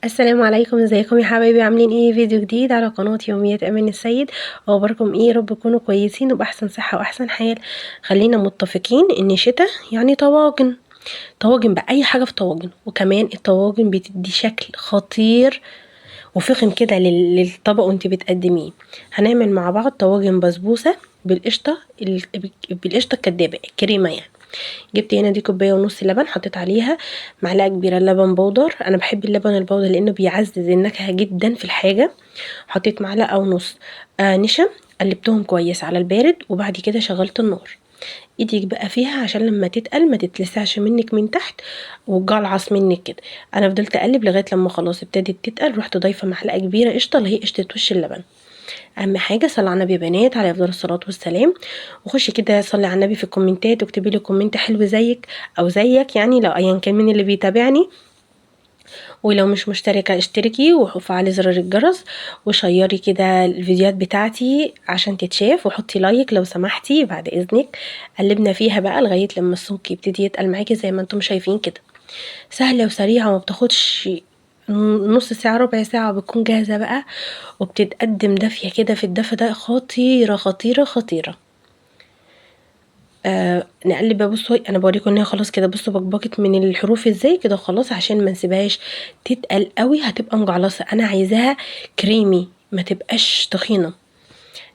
السلام عليكم، ازيكم يا حبايبي؟ عاملين ايه؟ فيديو جديد على قناة يوميات امان السيد. اخباركم ايه؟ يا رب تكونوا كويسين وباحسن صحة واحسن حال. خلينا متفقين ان شتا يعني طواجن، طواجن بقى، اي حاجة في طواجن. وكمان الطواجن بتدي شكل خطير وفخم كده للطبق وانت بتقدميه. هنعمل مع بعض طواجن بسبوسة بالقشطة، بالقشطة الكدابة الكريمة يعني. جبت هنا دي كوباية ونص لبن، حطيت عليها معلقة كبيرة لبن بودر. أنا بحب اللبن البودر لأنه بيعزز النكهة جدا في الحاجة. حطيت معلقة ونص نشا، قلبتهم كويس على البارد، وبعد كده شغلت النار. ايدك بقى فيها عشان لما تتقل ما تتلسعش منك من تحت وتجعلص منك كده. انا فضلت اقلب لغاية لما خلاص ابتدت تتقل، رحت ضايفه معلقه كبيرة قشطه اللي هي قشطه وش اللبن. اهم حاجة صلي على النبي يا بنات، عليه افضل الصلاة والسلام. وخشي كده صلي على النبي في الكومنتات، واكتبي لي comment حلو زيك او زيك يعني، لو ايا كان مين اللي بيتابعني. ولو مش مشتركة اشتركي وفعلي زرار الجرس، وشيري كده الفيديوهات بتاعتي عشان تتشاف، وحطي like لو سمحتي بعد اذنك. قلبنا فيها بقى لغاية لما السمك يبتدي يتقل معاكي زي ما انتم شايفين كده. سهلة وسريعة وما بتاخدش نص ساعة ربع ساعة، بتكون جاهزة بقى، وبتتقدم دافيه كده في الدفا ده. خطيرة خطيرة خطيرة. نقلب بقى. بصوا انا بوريكم ان هي خلاص كده، بصوا بكبكت من الحروف ازاي كده خلاص، عشان ما نسيبهاش تتقل قوي هتبقى مجعلصه. انا عايزاها كريمي ما تبقاش تخينة.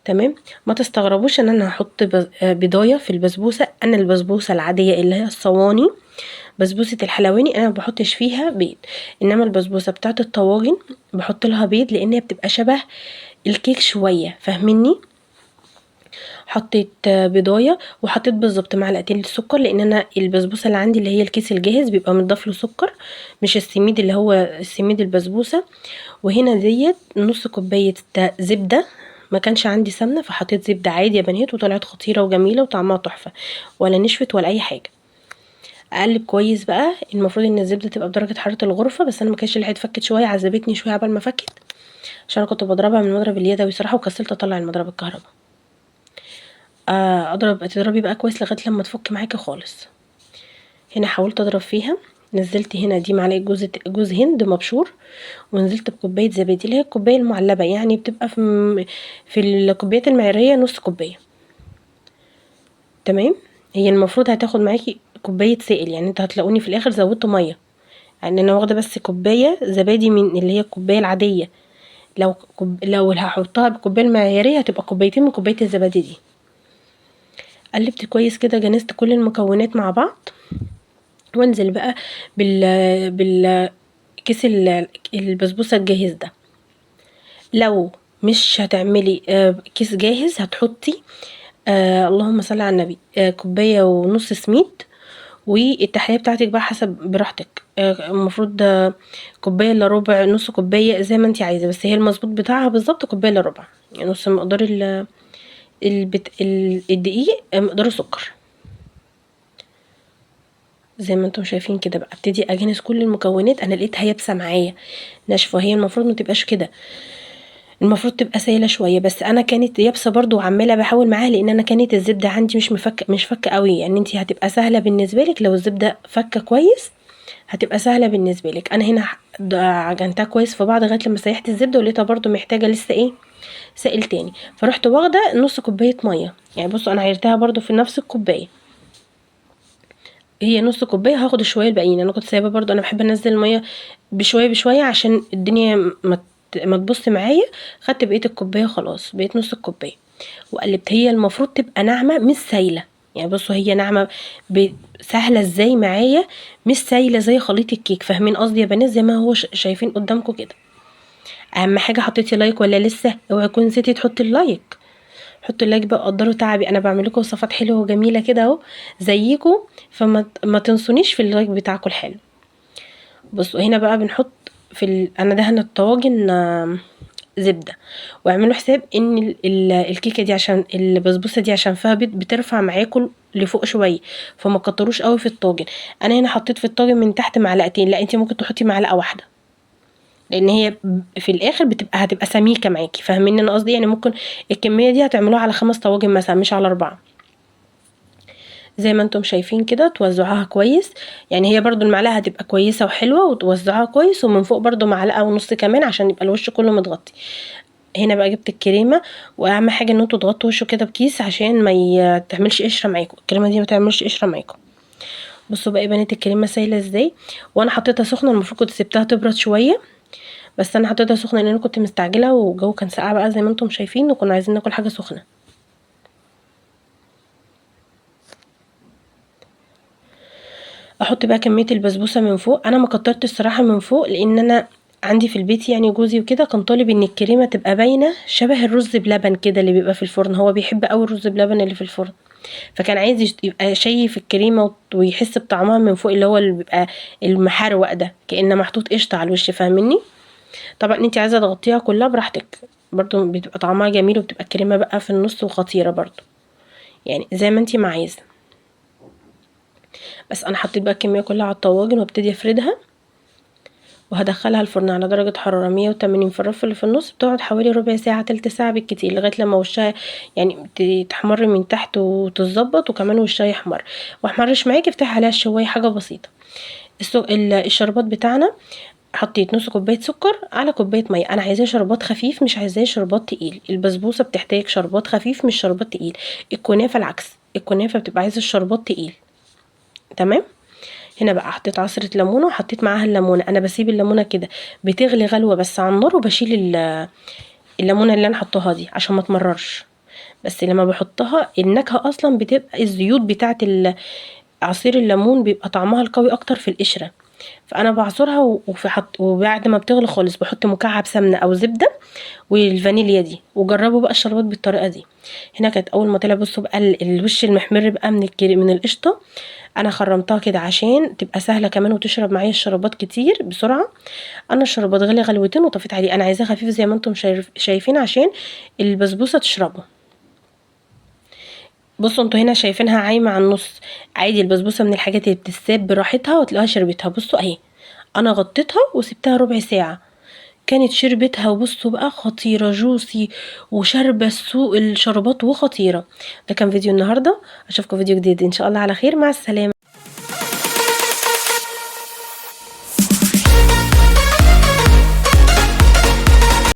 تمام. ما تستغربوش ان انا هحط بيضايه في البسبوسه. انا البسبوسه العادية اللي هي الصواني، بسبوسه الحلواني، انا ما بحطش فيها بيض، انما البسبوسه بتاعه الطواجن بحط لها بيض لان هي بتبقى شبه الكيك شوية، فاهميني؟ حطيت بيضايه وحطيت بالظبط معلقتين السكر، لان انا البسبوسه اللي عندي اللي هي الكيس الجاهز بيبقى متضاف له سكر، مش السميد اللي هو السميد البسبوسه. وهنا ديت نص كوباية زبدة، ما كانش عندي سمنه فحطيت زبدة عادي يا بنات، وطلعت خطيرة وجميلة وطعمها تحفة، ولا نشفت ولا اي حاجة. اقلب كويس بقى. المفروض ان الزبدة تبقى بدرجة حرارة الغرفة، بس انا ما كانش لحقت فكت شوية، عذبتني شوية عبال ما فكت، عشان انا كنت بضربها من المضرب اليدوي صراحة، وكسلت اطلع المضرب الكهرباء. تضربي بقى كويس لغاية لما تفك معاكي خالص. هنا حاولت اضرب فيها، نزلت هنا دي معلقه جوز هند مبشور، ونزلت بكوبايه زبادي اللي هي الكوباية المعلبه، يعني بتبقى في الكوبايات المعياريه نص كوباية. تمام. هي المفروض هتاخد معاكي كوباية سائل، يعني انتوا هتلاقوني في الاخر زودت مية، يعني انا واخده بس كوباية زبادي من اللي هي الكوباية العادية. لو هحطها بالكوبايه المعياريه هتبقى كوبايتين من كوباية الزبادي دي. قلبت كويس كده، جنست كل المكونات مع بعض، وانزل بقى بالكيس البسبوسه الجاهز ده. لو مش هتعملي كيس جاهز هتحطي اللهم صل على النبي، كوباية ونص سميد، والتحليه بتاعتك بقى حسب براحتك. المفروض كوباية الا ربع، نص كوباية، زي ما انت عايزه، بس هي المظبوط بتاعها بالظبط كوباية الا ربع، يعني نص مقدار الدقيق، مقدار السكر. زي ما انتم شايفين كده بقى ابتدي اجهز كل المكونات. انا لقيتها يابسة معايا ناشفة، هي المفروض ما تبقاش كده، المفروض تبقى سايله شوية، بس انا كانت يابسة برضو وعماله بحاول معاها، لان انا كانت الزبدة عندي مش فكه قوي. يعني انتي هتبقى سهلة بالنسبة لك لو الزبدة فكه كويس، هتبقى سهلة بالنسبة لك. انا هنا عجنتها كويس في بعض لغاية لما سيحت الزبدة، ولقيتها برضو محتاجه لسه سائل تاني، فرحت واخده نص كوباية مية. يعني بصوا انا عيرتها برضو في نفس الكوباية، هي نص كوباية، هاخد شوية الباقيين. انا كنت سايبه برضو، انا بحب انزل المية بشوية بشوية عشان الدنيا ما تبص معايا. خدت بقية الكوباية خلاص، بقيت نص الكوباية، وقلبت. هي المفروض تبقى ناعمة مش سايله، يعني بصوا هي ناعمة سهلة ازاي معايا، مش سايله زي خليط الكيك، فاهمين قصدي يا بنات؟ زي ما هو شايفين قدامكم كده. اهم حاجة حطيتي like ولا لسه؟ اوعي تكوني نسيتي تحطي ال like. حطوا ال like بقى، قدروا تعبي، انا بعمل لكم وصفات حلوة وجميلة كده اهو زيكم، فما ما تنسونيش في ال like بتاعكم الحلو. بصوا هنا بقى بنحط في انا دهنه الطواجن، زبدة، واعملوا حساب ان الكيكه دي عشان البسبوسه دي عشان فيها بيض بترفع معاكم لفوق شوية، فما كتروش قوي في الطاجن. انا هنا حطيت في الطاجن من تحت معلقتين، لا انت ممكن تحطي معلقه واحدة، لان هي في الاخر هتبقى سميكة معاكي، فاهمين انا قصدي؟ يعني ممكن الكمية دي هتعملوها على 5 طواجن مثلا، مش على 4. زي ما انتم شايفين كده، توزعوها كويس. يعني هي برضو المعلقة هتبقى كويسة وحلوه، وتوزعوها كويس، ومن فوق برضو معلقه ونص كمان عشان يبقى الوش كله متغطي. هنا بقى جبت الكريمة، واهم حاجة ان انتوا تغطوا وشه كده بكيس عشان ما تعملش قشرة معاكم، الكريمة دي ما تعملش قشرة معاكم. بصوا بقى يا بنات الكريمة سايله ازاي، وانا حطيتها سخنة، المفروض كنت سبتها تبرد شوية، بس انا حطيتها سخنة لان انا كنت مستعجلة والجو كان ساقع بقى زي ما انتم شايفين، وكنا عايزين ناكل حاجة سخنة. احط بقى كمية البسبوسه من فوق. انا ما كترتش الصراحة من فوق، لان انا عندي في البيت يعني جوزي وكده كان طالب ان الكريمة تبقى باينة شبه الرز بلبن كده اللي بيبقى في الفرن، هو بيحب قوي الرز بلبن اللي في الفرن، فكان عايز يبقى شايف الكريمة ويحس بطعمها من فوق، اللي هو اللي بيبقى المحروق ده كأنه محطوط قشطه على الوش، فاهميني؟ طبعا انت عايزه تغطيها كلها براحتك، برضو بتبقى طعمها جميل، وبتبقى الكريمة بقى في النص وخطيرة برضو، يعني زي ما انت ما عايزه. بس انا حطيت بقى الكمية كلها على الطواجن وابتدي افردها، وهدخلها الفرن على درجة حرارة 180 في الرف اللي في النص. بتقعد حوالي ربع ساعة تلت ساعة بالكتير، لغاية لما وشها يعني تحمر من تحت وتتظبط، وكمان وشها يحمر. واحمرش معاكي افتحي عليها الشواية حاجة بسيطة. الشربات بتاعنا حطيت نص كوباية سكر على كوباية مية. انا عايزاه شربات خفيف، مش عايزاه شربات تقيل. البسبوسة بتحتاج شربات خفيف مش شربات تقيل. الكنافة العكس، الكنافة بتبقى عايزة الشربات تقيل. تمام. هنا بقى حطيت عصرة ليمونة وحطيت معاها الليمونة. انا بسيب الليمونة كده بتغلي غلوة بس على النار، وبشيل الليمونة اللي انا حطاها دي عشان ما تمررش. بس لما بحطها النكهة اصلا بتبقى الزيوت بتاعت عصير الليمون بيبقى طعمها القوي اكتر في القشرة، فانا بعصرها وبعد ما بتغلي خالص بحط مكعب سمنة او زبدة والفانيليا دي. وجربوا بقى الشربات بالطريقة دي. هنا كانت اول ما طلع بصوا بقى الوش المحمر بقى من القشطة. انا خرمتها كده عشان تبقى سهلة كمان وتشرب معايا الشربات كتير بسرعة. انا الشربات غلي غلوتين وطفيت عليه. انا عايزاه خفيف زي ما انتم شايفين عشان البسبوسه تشربه. بصوا انتوا هنا شايفينها عايمه على النص، عادي البسبوسه من الحاجات اللي بتتساب براحتها وتلاقوها شربتها. بصوا اهي انا غطيتها وسبتها ربع ساعة كانت شربتها، وبصوا بقى خطيرة جوسي وشربه السوق الشربات وخطيرة. ده كان فيديو النهارده، اشوفكم فيديو جديد ان شاء الله على خير. مع السلامة.